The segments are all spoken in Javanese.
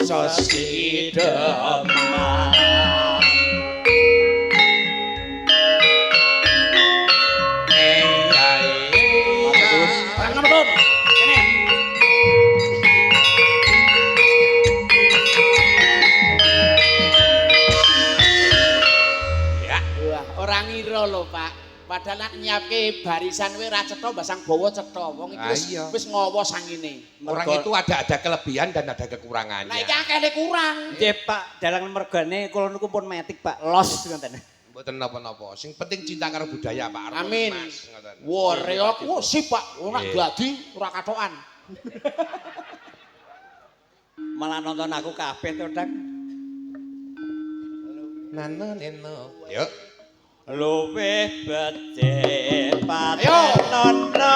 Sasi Demak. Ora ngira lho, Pak. Padahal nek nyiapke barisan kuwi ora cetha basang bawa cetha. Wong iki wis wis ngowo sangine. Orang itu ada kelebihan dan ada kekurangannya. Nah iki akeh kurang. Nggih, Pak, dalang mergane kula niku pun metik, Pak. Los ngoten. Mboten napa-napa. Sing penting cinta karo budaya, Pak. Arep Amin. Mas, ngoten. Wah, reok wo sip, Pak. Ora dadi, ora katokan. Malah nonton aku kabeh to, Dang. Nano neno. Yuk. Luwih becik Ayo. patenono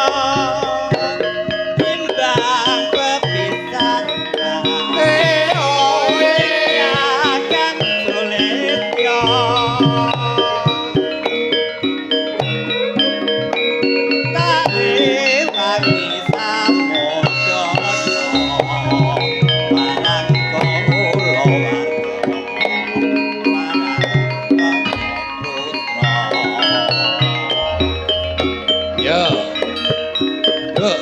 timbang pepisan. Kang Sulistyo tak rewangi samudana marang kula warga marang putra. Yo. Yuk.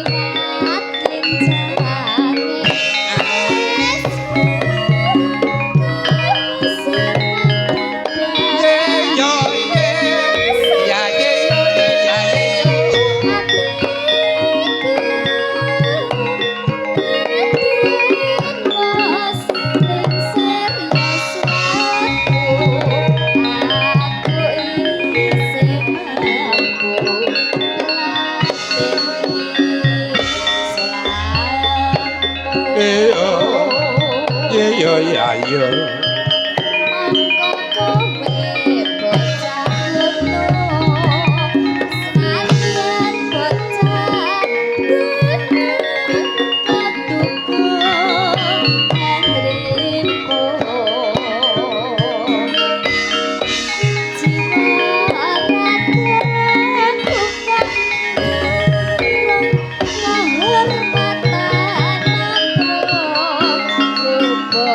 Liwat lincange Ye yo ye. Ya ye yo ye ya ye yo. Ye yo. Ye yo ya yo. Mongko kowe bocah ngono, senajan bocah gunung katuku anrimpo. Jiwa ragaku kang ngahormatan makro rupa.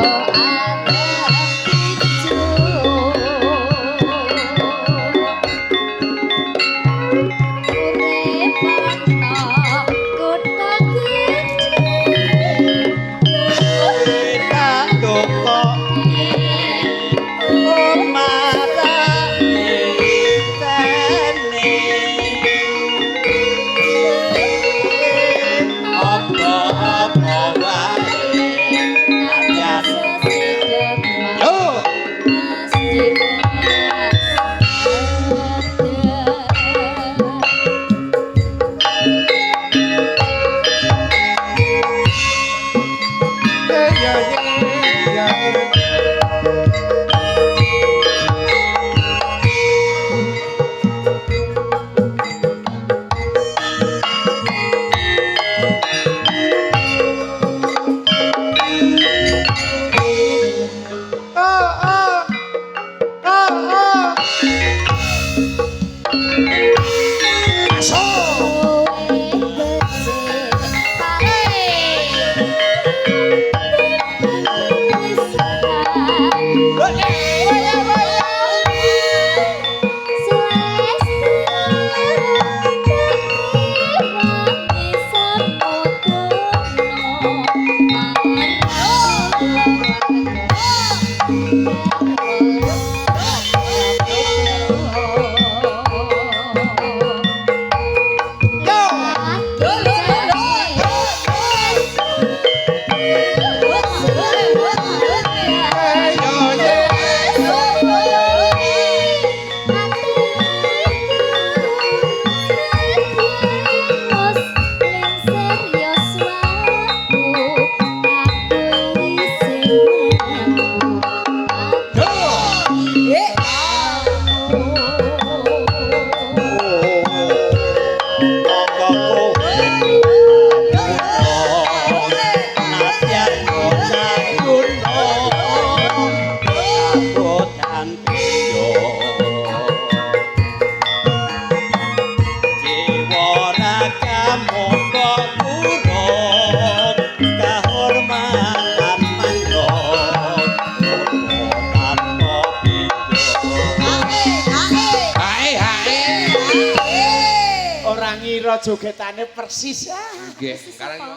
jogetane persis. Ah. Nggih, sekarang yo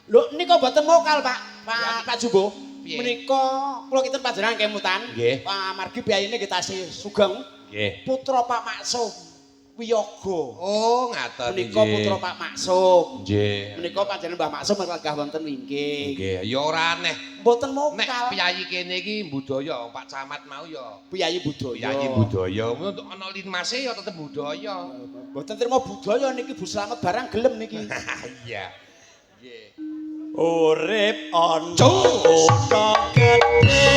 Lho nika mboten mokal, Pak. Pak Jumbo. Piye? Menika kula kinten panjenengan kemutan. Nggih. Amargi piyayine nggih tasih sugeng. Nggih. Putra Pak Maksum Wiyoga. Oh, ngaten. Menika putra Pak Maksum. Nggih. Menika panjenengan Mbah Maksum lenggah wonten wingking. Nggih, ya ora aneh. Mboten Nek mokal. piyayi kene iki budaya, Pak Camat mau ya Piyayi budaya. piyayi budaya. Untuk ana linmase ya tetep budaya. Mboten trimo budaya niki Bu Slamet barang gelem niki. Iya. Nggih. Urip ana Cus. kutha gedhe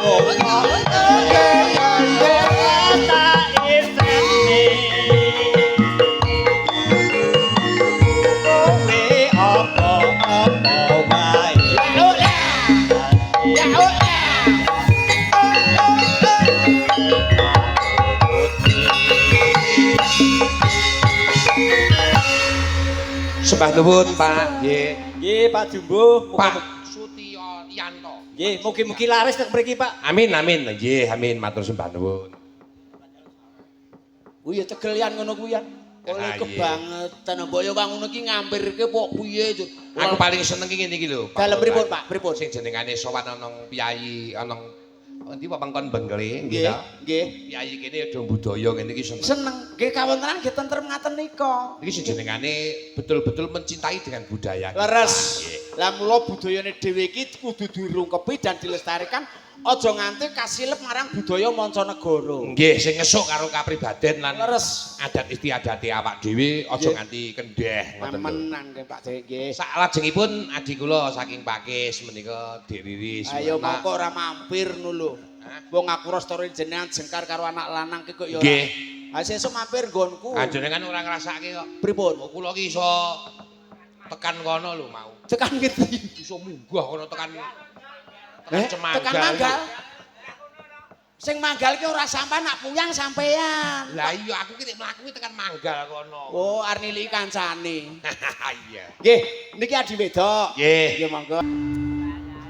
kowe tak tak iseni kowe apa-apa wae. Ya oleh. Sembah nuwun, Pak. Nggih. Nggih Pak Jumbo, Pak Sutiyo Yanto. Nggih, mugi-mugi laris teng mriki Pak. Amin amin. Nggih, amin matur sembah nuwun. Kuwi ya cegelian ngono kuwi ya. Oleh Ah, iya. kebangetan mbok ya wong ngono iki ngampirke pok piye. Cuk. Aku paling seneng iki ngene iki lho. Pak Dalem pripun, Lurah. Pak? Pripun? Sing jenengane sowan ana piyayi ana endi wewengkon Bengkle nggih Nggih, ta. nggih. Piyayi kene do budaya ngene iki seneng. Seneng. Nggih kawontenan nggih tentrem ngaten nika. Iki sing jenengane betul-betul mencintai dengan budaya. kita. Leres. Nggih. Lah mula budayane dhewe iki kudu dirungkepi dan dilestarikan aja nganti kasilep marang budaya mancanegara. Nggih, sing ngesuk karo kapribaden lan Leres. adat istiadate awak dhewe aja Nggih. nganti kendheh ngoten lho. Temenan nggih Pak Dek nggih. Saklajengipun adi kula saking Pakis menika Dik Riris. Ayo Nak. mongko ora mampir nu lho. Wong aku rastore jenengan jengkar karo anak lanang ki kok ya ora. Nggih. Ha sesuk mampir nggonku. Panjenengan ora ngrasake kok. Pripun? Kok kula ki iso tekan kono lho mau. Tekan ngendi? Iso munggah kono tekan tekan Cemanggal. Tekan manggal. Sing manggal ki ora sampean nak puyang sampean. Lah iya aku ki nek mlaku ki tekan manggal kono. Oh, arnili kancane. Iya. Nggih, niki adi wedok. Nggih. Nggih monggo.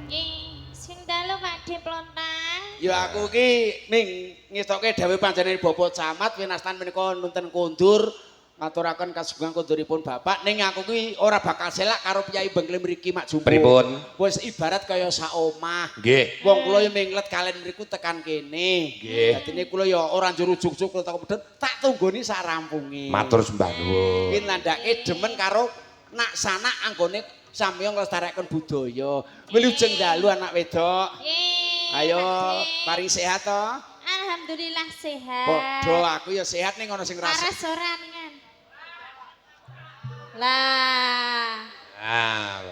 Nggih, sing dalu Pak De Plontang. Ya aku ki ning ngestoke dawuh panjenengan Bapak Camat winastan menika nunten kondur ngaturaken kasugang konduripun Bapak ning aku ki ora bakal selak karo Piyai Bengkle mriki Mak Jumbo. Pripun? Wis ibarat kaya sak omah. Nggih. Wong kula ya minglet kalen mriku tekan kene. Nggih. Dadine kula ya ora njur ujug-ujug kula teko medhun, tak tunggoni sak rampunge. Matur sembah nuwun. Kuwi nandhake demen karo nak sanak anggone samya nglestarekaken budaya. Wilujeng dalu anak wedok. Nggih. Ayo, Pak De. paring sehat to. Alhamdulillah sehat. Padha aku ya sehat ning ana sing ngrasa. Waras ora ningan. Lah, Ah.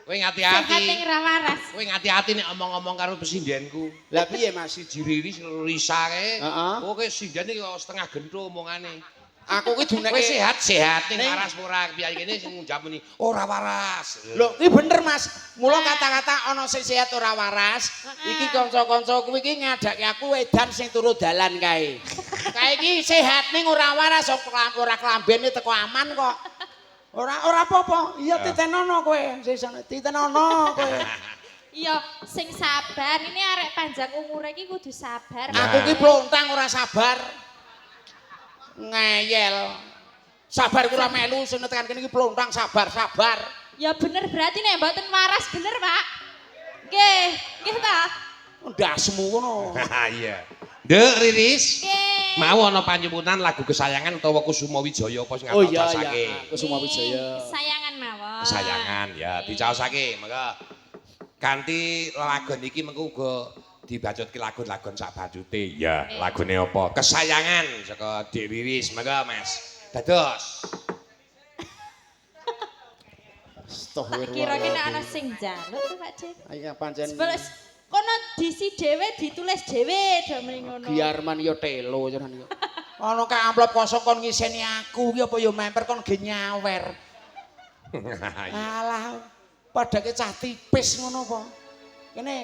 Kowe sehat ngati-ati. ning ra waras. Kowe ngati-ati nek omong-omong karo pesindenku. Lah piye Mas? Siji Riris Risa kae. Heeh. Kowe sindene kok setengah gentho omongane. Aku ki Kowe duneke sehat-sehat ning Ning- waras ora piye kene sing ngucap muni ora waras. Lho, kuwi bener Mas. Mula kata-kata ana sing sehat ora waras, iki kanca-kanca kuwi iki ngadake aku edan sing turu dalan kae. Kae iki sehat ning ora waras, ora klambene teko aman kok. Ora ora apa-apa. Iya titenono kowe, sing titenono kowe. Iya, sing sabar. Ini arek panjang umure iki kudu sabar. Aku ki plontang ora sabar. Ngeyel. Sabar ku ora melu sing tekan kene iki plontang sabar, sabar. Ya bener berarti nek mboten waras bener, Pak. Nggih, nggih ta? Ndasmu ngono. Iya. Nduk Riris. Nggih. Mau ana panyuwunan lagu kesayangan utawa Kusuma Wijaya apa sing Oh iya ngataosake? iya, Kusuma Wijaya. Kesayangan mawon. Kesayangan ya dicaosake mengko. Kanthi lelagon iki mengko uga dibacutke lagon-lagon sak bacute. Ya, lagune apa? Kesayangan saka Dik Riris mengko Mas. Dados. Tak kira ki nek ana sing njaluk to, Pak De. Ayo pancen Sebeles kono diisi dhewe ditulis dhewe do muni ngono. Giarman ya telo jaran ya. Ana ka amplop kosong kon ngiseni aku ki apa ya memper kon ge nyawer. Alah, padake cah tipis ngono apa. Kene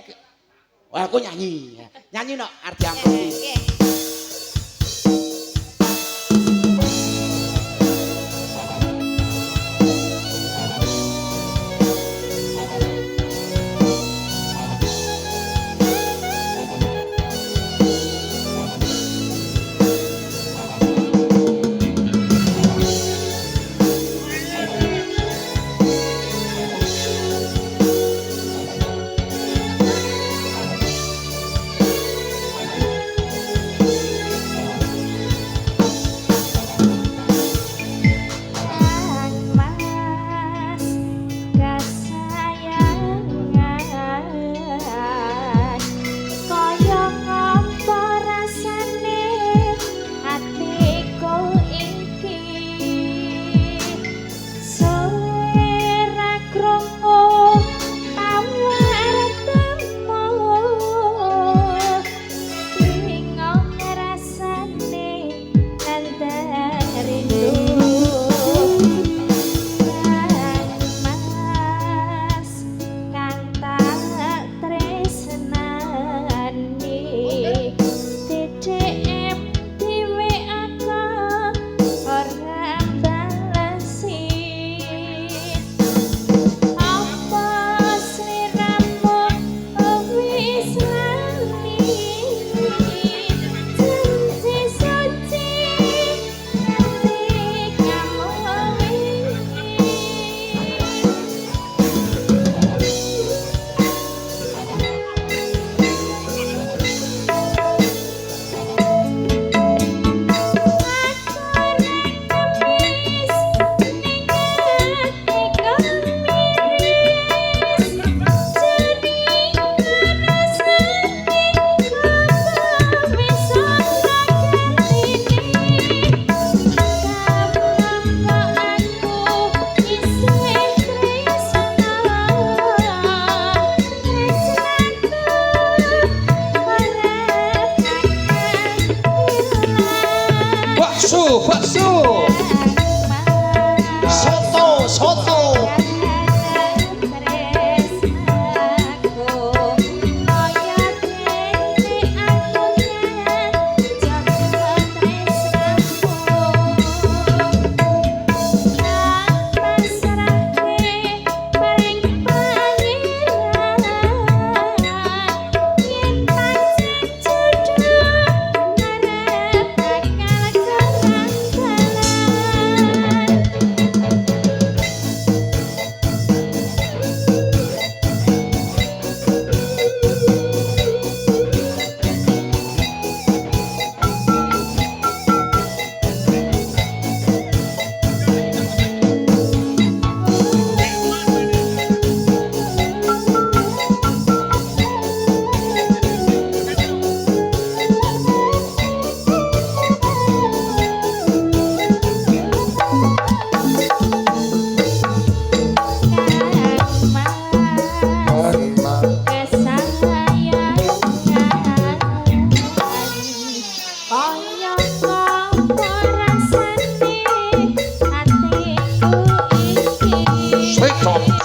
wah aku nyanyi. Nyanyi nok arep diamplop. Nggih.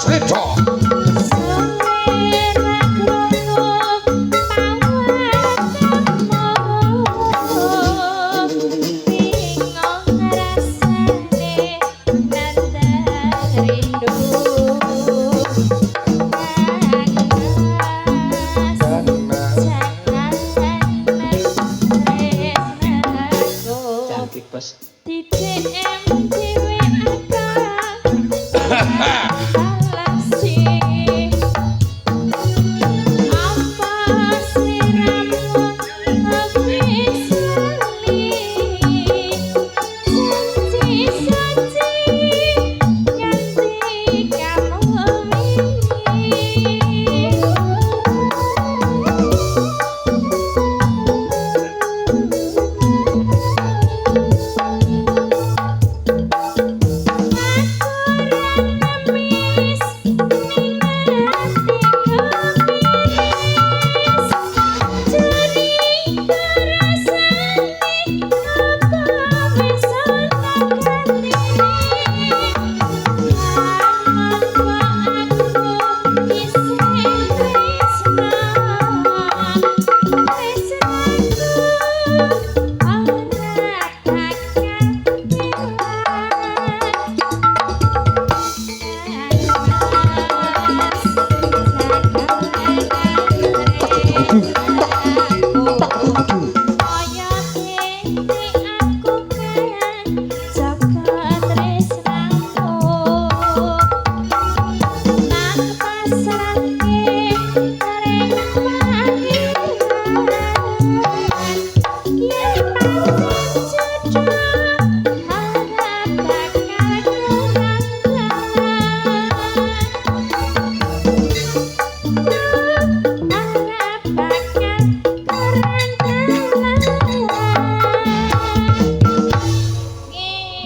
Rito. Cantik, Bos.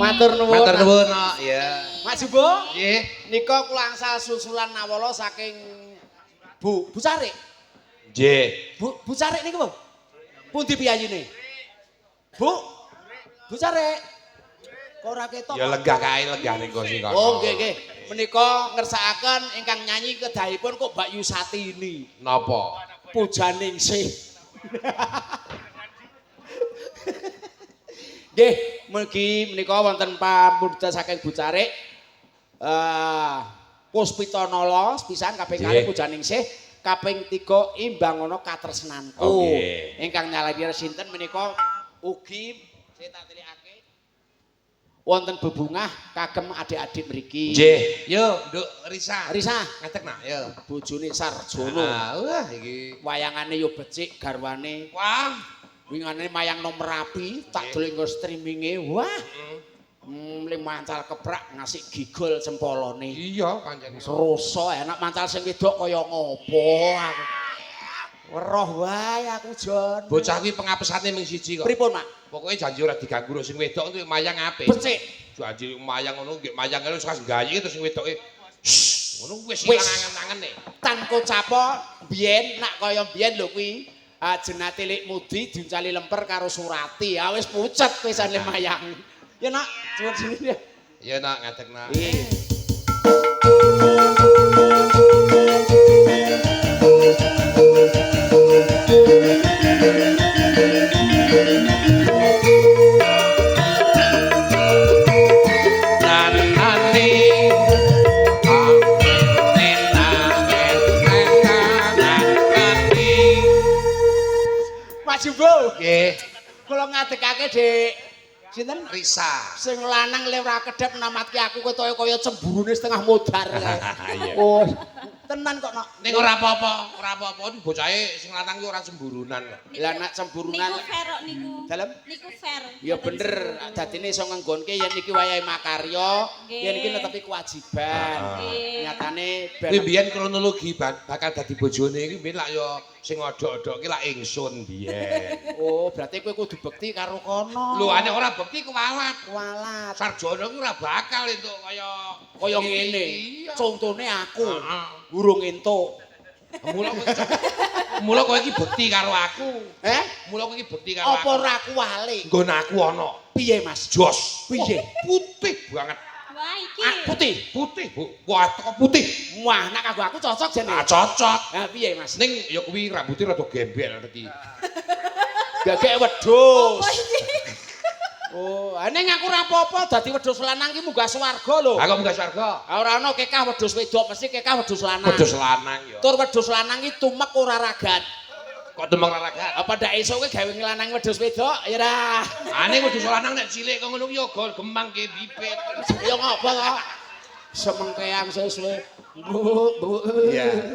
Matur nuwun. Matur nuwun, Nok. Ya. Mas Jumbo. Nggih. Nika kula angsal susulan nawala saking Bu Carik. Nggih. Bu Carik niku, Bu. Pundi piyayine? Bu. Bu Carik. Kok ora ketok? Ya lenggah kae, lenggah ning kursi kono. Oh, nggih nggih. Menika ngersakaken ingkang nyanyi kedahipun kok Mbak Yusatini. Napa? Pujaningsih. Nggih, mugi menika wonten pamundhutan saking Bu Carik. Puspita Nala pisan kaping kalih Pujaningsih, kaping 3 Imbangana Katresnanku. Okay. Ingkang nyalani sinten menika ugi saya tak telikake wonten bebungah kagem adik-adik mriki. Nggih. Yo, Nduk Risa. Risa, ngadeg nak, yo. Bojone Sarjono. Ah, wah iki. Wayangane yo becik garwane. Wah, wingane mayang no Merapi, tak delok nggo streaminge. Wah. Le mancal keprak ngasih gigol cempolone. Iya, pancen. Rasa enak mancal sing wedok kaya ngopo aku. Weruh wae aku, Jon. Bocah kuwi pengapesane mung siji kok. Pripun, Mak? Pokoke janji ora diganggu karo sing wedok kuwi mayang apik. Becik. Janji mayang ngono nggih mayang wis kas gayi terus sing wedoke ngono wis ilang angen-angene. Tanpa capo biyen nak kaya biyen lho kuwi. Jenate Lik Mudi diuncali lemper karo Surati. Ah wis pucet pisane mayang. Ya nak, cuwun sini ya. Ya nak ngadeg nak. Iya. Mas Jumbo. Nggih. Kula ngadegake Dik. Sinten? Risa. Sing lanang le ora kedhep namatke aku ketoke kaya cemburune setengah modar kae. Iya. Oh, tenan kok nak. Ning ora apa-apa, ora apa-apa bocahe sing lanang ki ora cemburunan kok. Lah nak cemburunan niku fair kok niku. Dalem? Niku fair. Ya bener, dadine iso ngenggonke yen iki wayahe makarya, yen iki netepi kewajiban. Nyatane ben Kuwi biyen kronologi bakal dadi bojone iki biyen lak ya sing odok-odok ki lak ingsun biyen. Oh, berarti kowe kudu bekti karo kono. Lho ane ora bekti kuwalat. Kuwalat. Sarjana ki ora bakal entuk kaya Kaya ngene. Iya. Contone aku. Heeh. Urung entuk. Mula kowe iki bekti karo aku. Eh? Mula kowe iki bekti karo Apa aku. ora kuwalik? Nggon aku ana. Piye, Mas? Jos. Piye? Putih banget. Wah, iki iki? Ah, putih. Putih, Bu. Wah, teko putih. Wah, nek kanggo aku cocok jane. Ah, cocok. Lah piye, Mas? Ning ya kuwi rambutnya rada gembel iki. Gagek wedhus. Apa iki? Oh, ning aku ora apa-apa dadi wedhus lanang ki munggah swarga lho. Aku munggah swarga. Ora ana kekah wedhus wedok, mesti kekah wedhus lanang. Wedhus lanang ya. Tur wedhus lanang ki tumek ora ragat. Kok tumeng ragat? Apa ndak esuk kowe gawe nglanang wedhus wedok? Ya ora. Ane wedhus lanang nek cilik kok ngono ki ya gol gemang ki bibit. Ya ngopo to? Semengkean suwe-suwe. Bu, bu. Iya.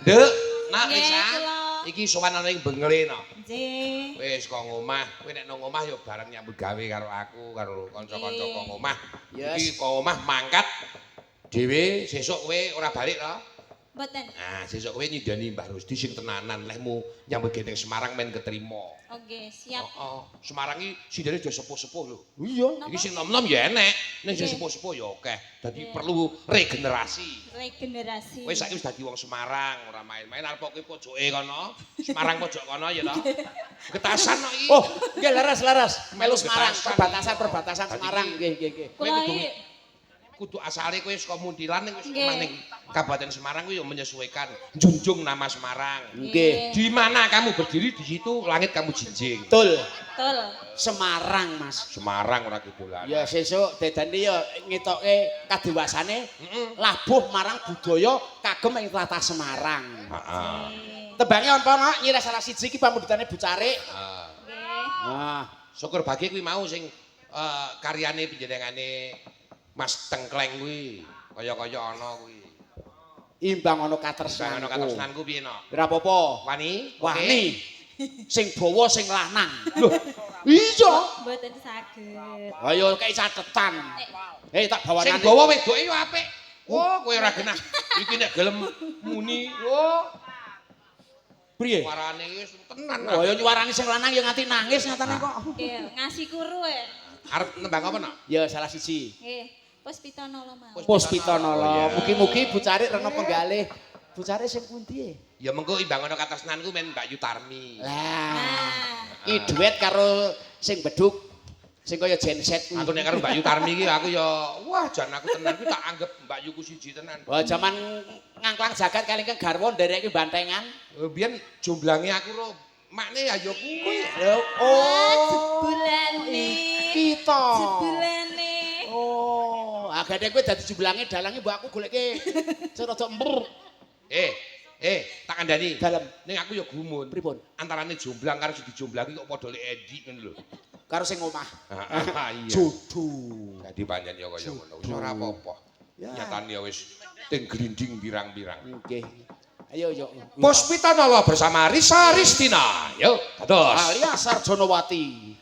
Nduk, nak Nggih, Risa. kula. Iki sowan ana ing Bengle no. Nggih. Wis kok ngomah, kowe nek nang omah ya bareng nyambut gawe karo aku, karo kanca-kanca kok ngomah. Yes. Iki kok omah mangkat dhewe sesuk kowe ora balik to? Mboten. Nah, sesuk kowe nyindani Mbah Rusdi sing tenanan lehmu nyambut gawe ning Semarang men ketrima. Oke, siap. Heeh. Semarang iki sindene aja sepuh-sepuh lho. Iya. Iki sing nom-nom ya enek, ning sing Nggih. sepuh-sepuh ya akeh. Dadi Nggih. perlu regenerasi. Regenerasi. Kowe saiki wis dadi wong Semarang, ora main-main arep kowe pojoke kono. Semarang pojok kono ya to. Getasan kok iki. Oh, nggih leres-leres. Melu Semarang, Getasan. perbatasan-perbatasan Dadi Semarang. iki- Nggih, nggih, nggih. Kowe Kula kudu iki kudu asale kowe saka Muntilan ning wis Nggih. omah ning Kabupaten Semarang kuwi ya menyesuaikan junjung nama Semarang. Nggih. Di mana kamu berdiri di situ langit kamu jinjing. Betul. Betul. Semarang, Mas. Semarang ora kibulan. Ya sesuk dedane ya ngetoke kadewasane Heeh. labuh marang budaya kagem ing tlatah Semarang. Heeh. Tembange ana ana nyirah salah siji iki pamundhutane Bu Carik. Heeh. Nggih. Ah, Syukur bagi kuwi mau sing karyane panjenengane Mas Tengkleng kuwi kaya-kaya ana kuwi. Imbang ana Bang katresnanku. ana katresnanku piye no? Ora apa-apa. Wani? Oke. Wani. Sing bawa sing lanang. Lho, iya. Mboten saged. Ayo kei catetan. Eh tak Sing bawanane. gawa wedoke yo apik. Oh, kowe ora genah. Iki nek gelem muni, oh, Priye? suarane iki wis tenan. Oh, ya nyuwarani sing lanang ya nganti nangis nyatane kok. Nggih, ngasih kuru e. Arep nembang apa no? Ya salah siji. Nggih. Puspita Nala mau. Puspita Oh, Nala. iya. Mugi-mugi Bu Carik rena penggalih. Bu Carik sing pundi? Ya mengko imbang ana katresnanku men Mbak Yu Tarmi. Lah, Nah, iki duet karo sing beduk sing kaya genset kuwi. Aku nek karo Mbak Yu Tarmi iki aku ya wah jan aku tenan kuwi tak anggap Mbak Yuku siji tenan. Wah, jaman ngangklang jagat kali ingkang garwa ndereke bantengan. Biyen jomblange aku ro makne ya ya kuwi. Oh, jebulane. Iki to. Jebulane. Oh, agane kowe dadi jublange dalange mbok aku goleke sing rada ember. Tak kandhani. Dalem. Ning aku ya gumun. Pripun? Antarane jomblang karo sing dijomblangi kok padha lek endi ngono lho. Karo sing omah. Iya. Jodoh. Dadi pancen ya kaya ngono. Wis ora apa-apa. Ya. Nyatane ya wis ting glinding pirang-pirang. Nggih. Ayo yo. Puspita Nala bersama Risa Ristina. Yuk, dados. Alias Sarjonowati.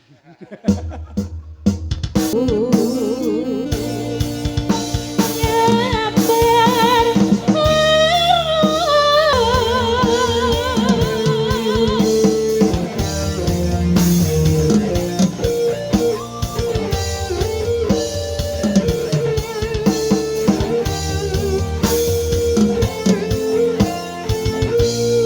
Nyabar.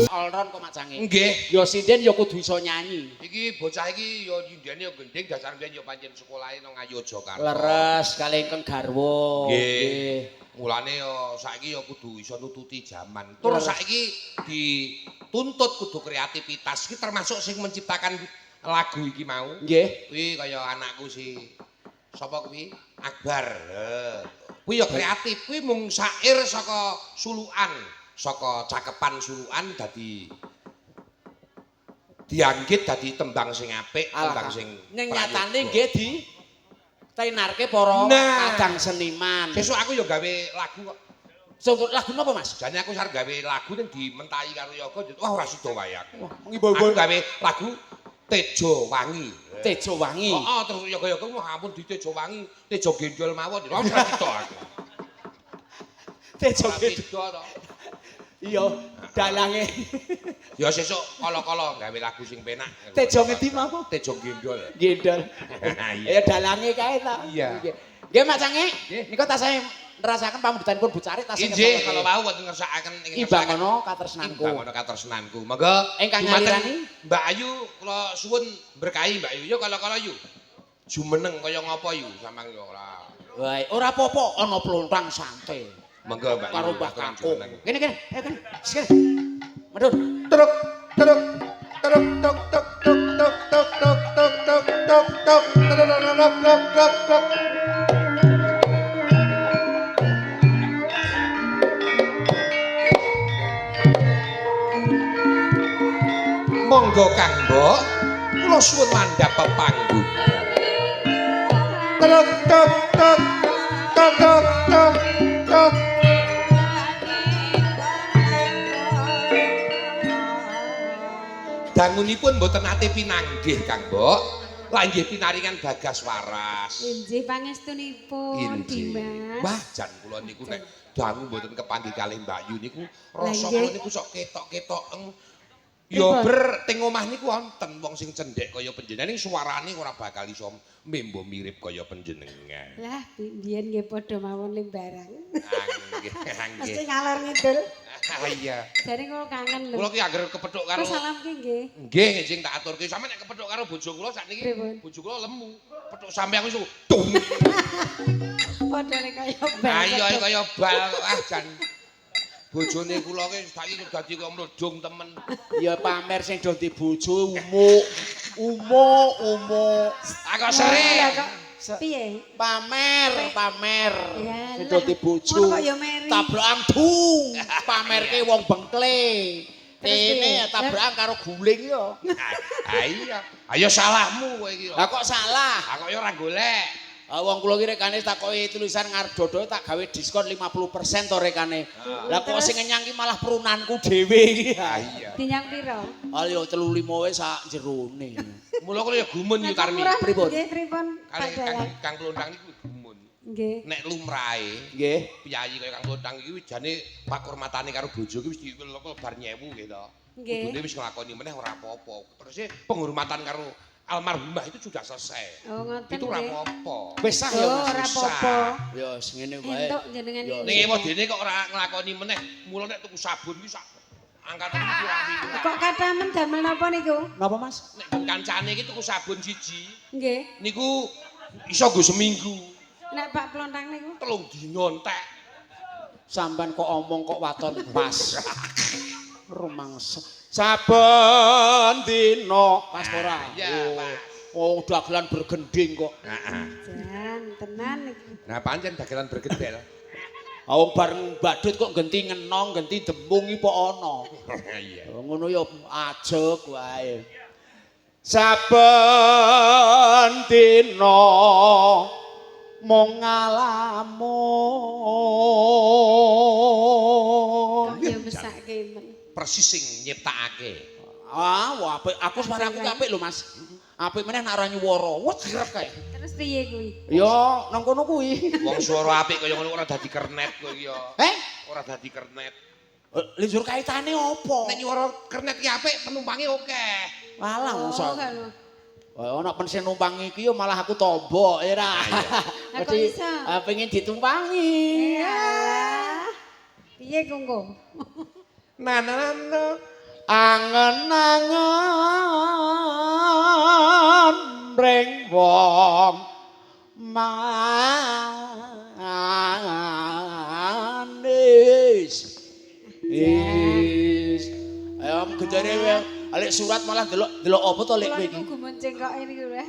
Olron kok macange. Nggih. Ya sinden ya kudu iso nyanyi. Iki bocah iki ya nyindene ya gending dasar mbiyen ya pancen sekolahe nang Ngayogyakarta. Leres kali ingkang garwa. Nggih. Mulane ya saiki ya kudu iso nututi jaman. Tur Leres. saiki dituntut kudu kreativitas. Iki termasuk sing menciptakan lagu iki mau. Nggih. Kuwi kaya anakku si sapa kuwi? Akbar. Kuwi ya kreatif, kuwi mung sair saka sulukan, saka cakepan sulukan dadi dianggit dadi tembang sing apik, tembang sing Ning nyatane prayoga. nggih di tenarke para Nah. kadang seniman. Sesuk aku ya gawe lagu kok. Sesuk lagu napa, Mas? Jane aku arep gawe lagu ning dimentahi karo Yoga, wah ora sida wae aku. Wah, Aku gawe lagu Tejo Wangi. Tejo Wangi. Heeh, terus yoga-yoga wah ampun di Tejo Wangi, Tejo Gendol mawon. Wah ora sida aku. Tejo Ora Gendol. sida to. Iya, dalange. Ya sesuk kala-kala gawe lagu sing penak. Tejo ngendi mau? Tejo Gendol. Gendol. Iya. Ya dalange kae ta. Iya. Nggih, Mas Cange. Nggih. Nika tasih nerasaken pamundhutanipun Bu Carik tasih Injih, kalau wau wonten ngersakaken ing Imbang ana katresnanku. Imbang ana katresnanku. Monggo Ingkang dumateng nyalirani? Mbak Ayu kula suwun berkahi Mbak Ayu. Yo kala-kala yu. Jumeneng kaya ngapa yu samang yo ora. Wae, ora apa-apa ana plontang santai. Monggo Mbak. Karo Mbah Kakung. Kene kene, ayo kene. Kene. Medun. Truk truk truk tuk tuk tuk tuk tuk tuk tuk tuk tuk tuk truk truk truk truk. Monggo Kang Mbok, kula suwun mandhap pepanggungan. Truk tuk tuk tuk tuk tuk tuk. Dangunipun mboten nate pinanggih Kang Mbok, lah nggih pinaringan bagas waras. Inggih pangestunipun Dimas. Wah, jan kula niku nek dangu mboten kepanggih kalih Mbak Yu niku rasa kula niku sok ketok-ketokeng. Ya ber teng omah niku wonten wong sing cendhek kaya panjenengan ning suarane ora bakal iso membo mirip kaya panjenengan. Lah biyen nggih padha mawon limbarang. Nggih, nggih. Mesti ngalor ngidul. Iya. Jare kula kangen lho. Kula ki anggere kepethuk karo salam ki nggih. Nggih, sing tak aturke sampeyan nek kepethuk karo bojo kula sakniki bojo kula lemu. Pethuk sampeyan wis dung. Padane kaya bal. Ayo kaya bal ah jan. Bojone kula ki saiki dadi kaya mlodong temen. Ya pamer sing do di bojo umuk. Umuk, umuk. Ah kok sering. Piye? Pamer, pamer. Sing do di bojo. Tabrakan du. Pamerke wong bengkle. Kene tabrakan karo guling ya. Ha iya. Ayo salahmu kowe iki. Lah kok salah? Ah kok ya ora golek. Ah wong kula ki rekane takoki tulisan ngarep dodo tak gawe diskon 50% to rekane. Lah kok sing ngenyang ki malah prunanku dhewe iki. Ha iya. Dinyang pira? Ah yo 35 wae sak jerone. Mula kula ya gumun Yu Tarmi. Pripun? Nggih, pripun? Kang Kang Klontang niku gumun. Nggih. Nek lumrahe nggih, piyayi kaya Kang Klontang iki jane pakurmatane karo bojo ki wis dilebar nyewu nggih to. Nggih. Kudune wis nglakoni meneh ora apa-apa. Terus penghormatan karo almarhumah itu sudah selesai. Oh, ngoten. Itu ora apa-apa. Wis sah ya Mas. Ora apa-apa. Ya wis ngene wae. Entuk jenengan iki. Ning ewadene kok ora nglakoni meneh. Mula nek tuku sabun ki sak angkatan pirang-pirang. Kok kathah men damel napa niku? Napa Mas? Nek kancane iki tuku sabun siji. Nggih. Niku iso nggo seminggu. Nek Pak Plontang niku 3 dina entek. Sampean kok omong kok waton pas. Rumangsa. Saben dina pas ora? Iya, Pak. Oh, dagelan bergending kok. Heeh. Jan, tenan iki. Nah, pancen dagelan bergendel. Ah wong bareng badut kok genti ngenong, genti demung iki pok ana. Iya. Ngono ya ajeg wae. Saben dina mung ngalamun. Kok ya mesake men. Persis sing nyiptakake. Ah, wah apik. Aku suaraku ki apik lho, Mas. Apik meneh nek ora nyuwara. Wah, jirek kae. Terus piye kuwi? Ya, nang kono kuwi. Wong suara apik kaya ngono ora dadi kernet kowe iki ya. Eh? Ora dadi kernet. Lha njur kaitane apa? Nek nyuwara kernet ki apik, penumpange akeh. Walah wong sok. Wah, ana pen sing numpangi iki ya malah aku tombok ya ra. Lah kok iso? Pengen ditumpangi. Piye kongko? Na na na. Angen-angen ring wong manis. Is. Ayo gendere alik surat malah delok delok apa to lek kowe iki? Kula niku gumun cengkoke niku lho.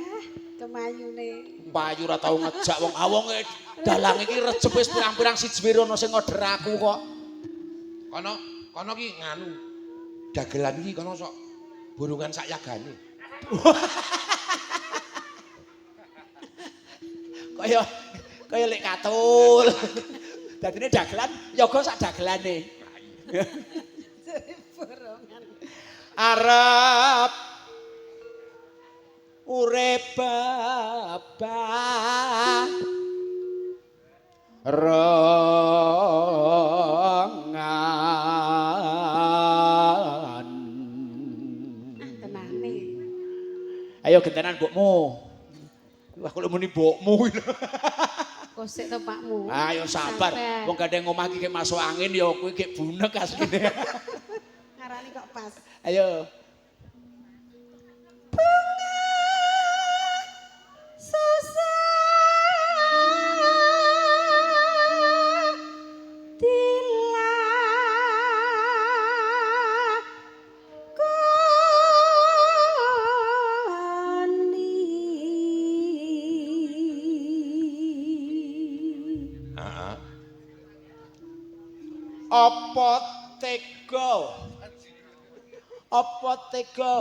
Kemayune. Payu ora tau ngejak wong awonge dalang iki rejep wis pirang-pirang siji ana sing order aku kok. Kono kono ki nganu dagelan iki kono sok borongan sak yagane. Kaya kaya lek katul. Dadine dagelan yoga sak dagelane. Borongan. Arep urip babah rengan. Tenane. Ayo gentenan mbokmu. Wah kok muni mbokmu. Kosek to pakmu. Ayo sabar. Wong gandeng omah iki masuk angin ya kowe gek bunek asline. Ngarani kok pas. Ayo. Bunga susah. Apa tega? Apa tega?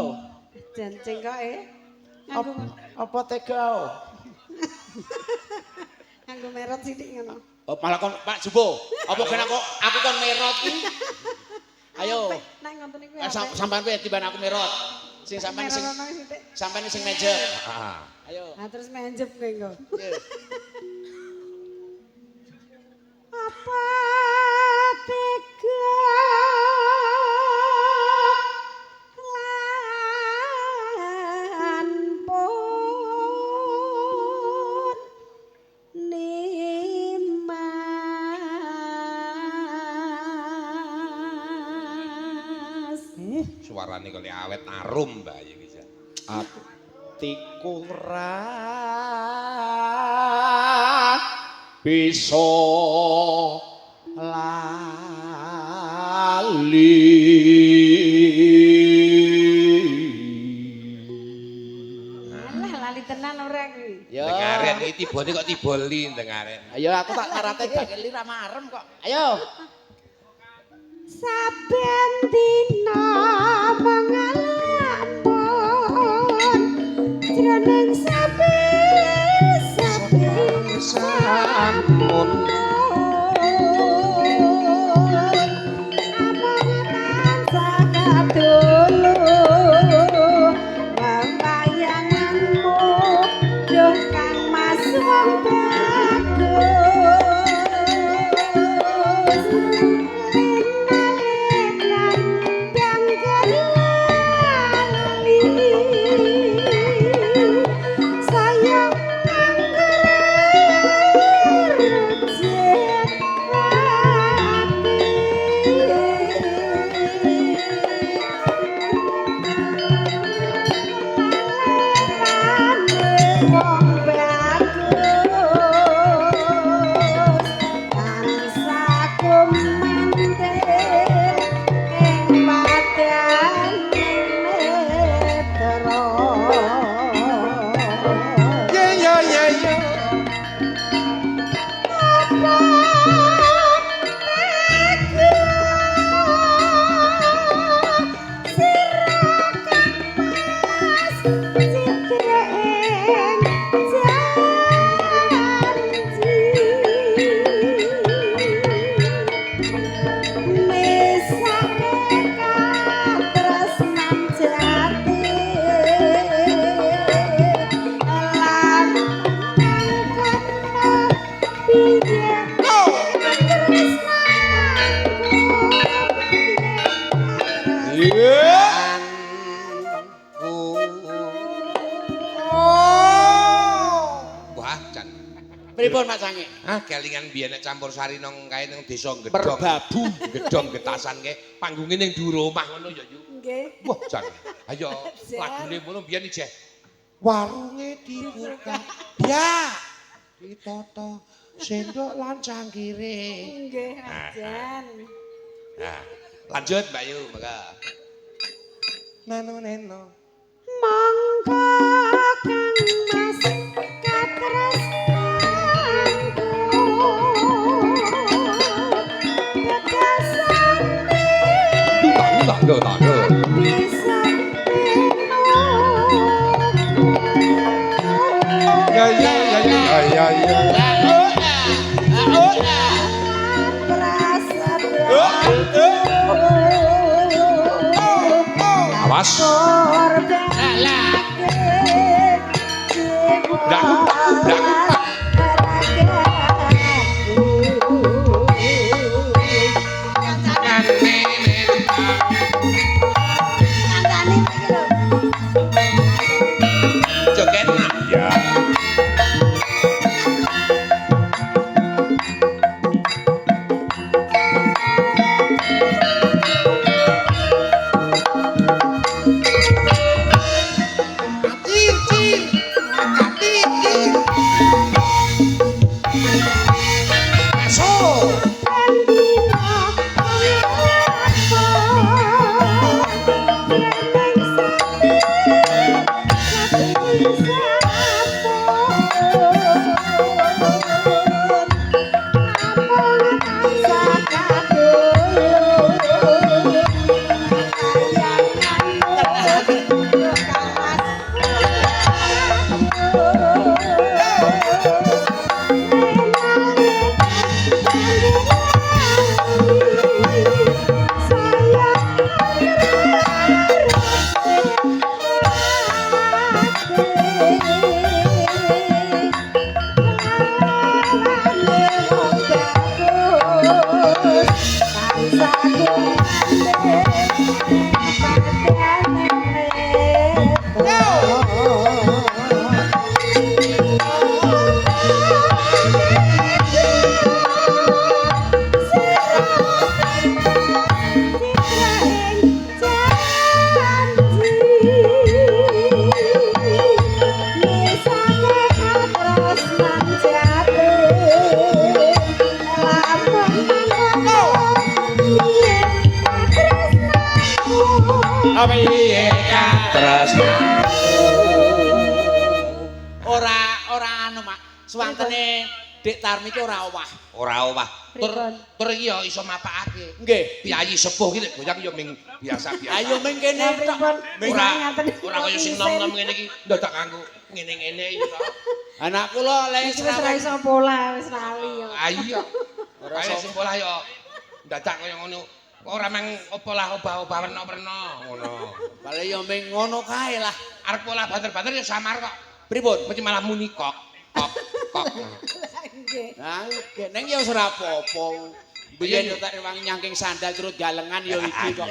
Jan cengkoke. Nganggo Apa tega? nganggo merot sithik ngono. Oh, malah kon Pak Jumbo. Apa kena kok aku kon merot ki? Ayo. Nek ngoten niku Sampean piye tiban aku merot. Sing sampean sing sampean sing meja. Heeh. Ayo. Ah terus menjep kowe engko. Apa tega lan pun nimas. Suarane kok awet arum Mbak Ayu iki. Atiku ra bisa lali. Alah lali tenan ora kuwi. Yo. Dengaren iki tibone kok tiba li dengaren. Ayo aku tak karate gak keli ra marem kok. Ayo. Saben dina mengalamun jroning sapi sapi Samun. Amung tansah kadulu wambayanganmu duh Kang Mas wong bagus. Lina-linan bangga lali saya angger rejek ati. Lalekane wong bagus tansah kumantir ing padaning netra. Ya ya ya ya. Apa tega sira Kang Mas citreng janji mesake katresnan jati lan nangkono piye katresnanku piye. Wah, jan. Pripun Mas Sange? Ah, kelingan biyen nek campur sari nang kae nang desa Gedhong. Merbabu. Gedhong getasan kae panggunge ning dhuwur omah ngono ya, Yu. Nggih. Wah, jan. Ayo lagune ngono biyen ijeh. Warunge dibuka. Ya. Ditata sendok lan cangkire. Nggih, Mas Jan. Nah, lanjut Mbak Yu, monggo. Nano neno. Monggo Kang Mas katresnanku tegasane Tanggo tanggo. bisa pinuku. Ya ya ya ya ya ya. Awas. Joget. Ya. Piye katresnanku? Ora ora anu, Mak. Suwantene Dik Tarmi ki ora owah. Ora owah. Tur tur iki ya iso mapakake. Nggih. Piyayi sepuh iki nek goyang ya ming biasa-biasa. Ayo ming kene tok. Ora ora kaya sing nom-nom ngene iki ndadak nganggo ngene-ngene iki to. Anak kula lek Wis ora iso pola, wis lali yo. Ah iya. Ora sing pola ya ndadak kaya ngono. Ora mang apa lah obah-obah werna-werna ngono. Paling ya ming ngono kae lah. Arep pola banter-banter ya samar kok. Pripun? Mesti malah muni kok kok kok. Nggih. Nah, neng ya wis ora apa-apa. Biyen yo tak rewangi nyangking sandal turut galengan ya iki kok.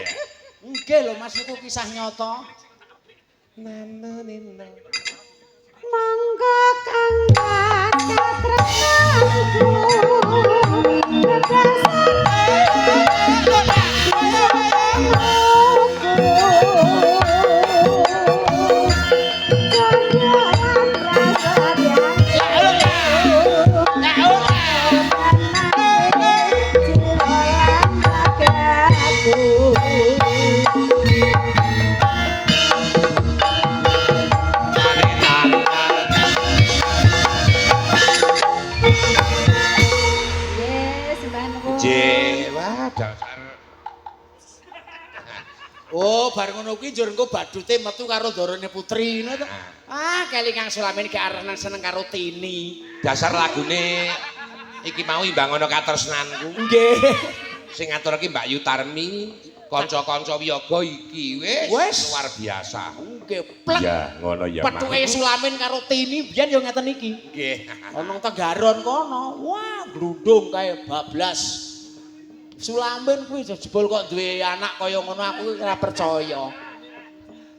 Nggih lho Mas, niku kisah nyata. Monggo Kang katresnanku. Oh, bar ngono kuwi njur engko badute metu karo ndorone putri ngono to. Ah, kelingan Sulamin gak arenan seneng karo Tini. Dasar lagune iki mau imbang ana katresnanku. Nggih. Sing ngatur iki Mbak Yu Tarmi, kanca-kanca wiyaga iki wis luar biasa. Nggih, plek. Ya, ngono ya, Petuke Sulamin karo Tini biyen yo ngeten iki. Nggih. Ana Tenggaron kono. Wah, glundung kae bablas. Sulamin kuwi jebul kok duwe anak kaya ngono aku ora percaya.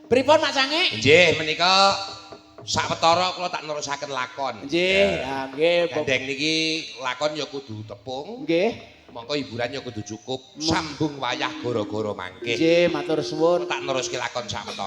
Pripun Mak Sange? Nggih, menika sawetara kula tak nerusaken lakon. Nggih, ha nggih. Gandeng niki lakon ya kudu tepung. Nggih. Mongko hiburan ya kudu cukup. Sambung wayah gara-gara mangke. Nggih, matur suwun. Tak neruske lakon sawetara.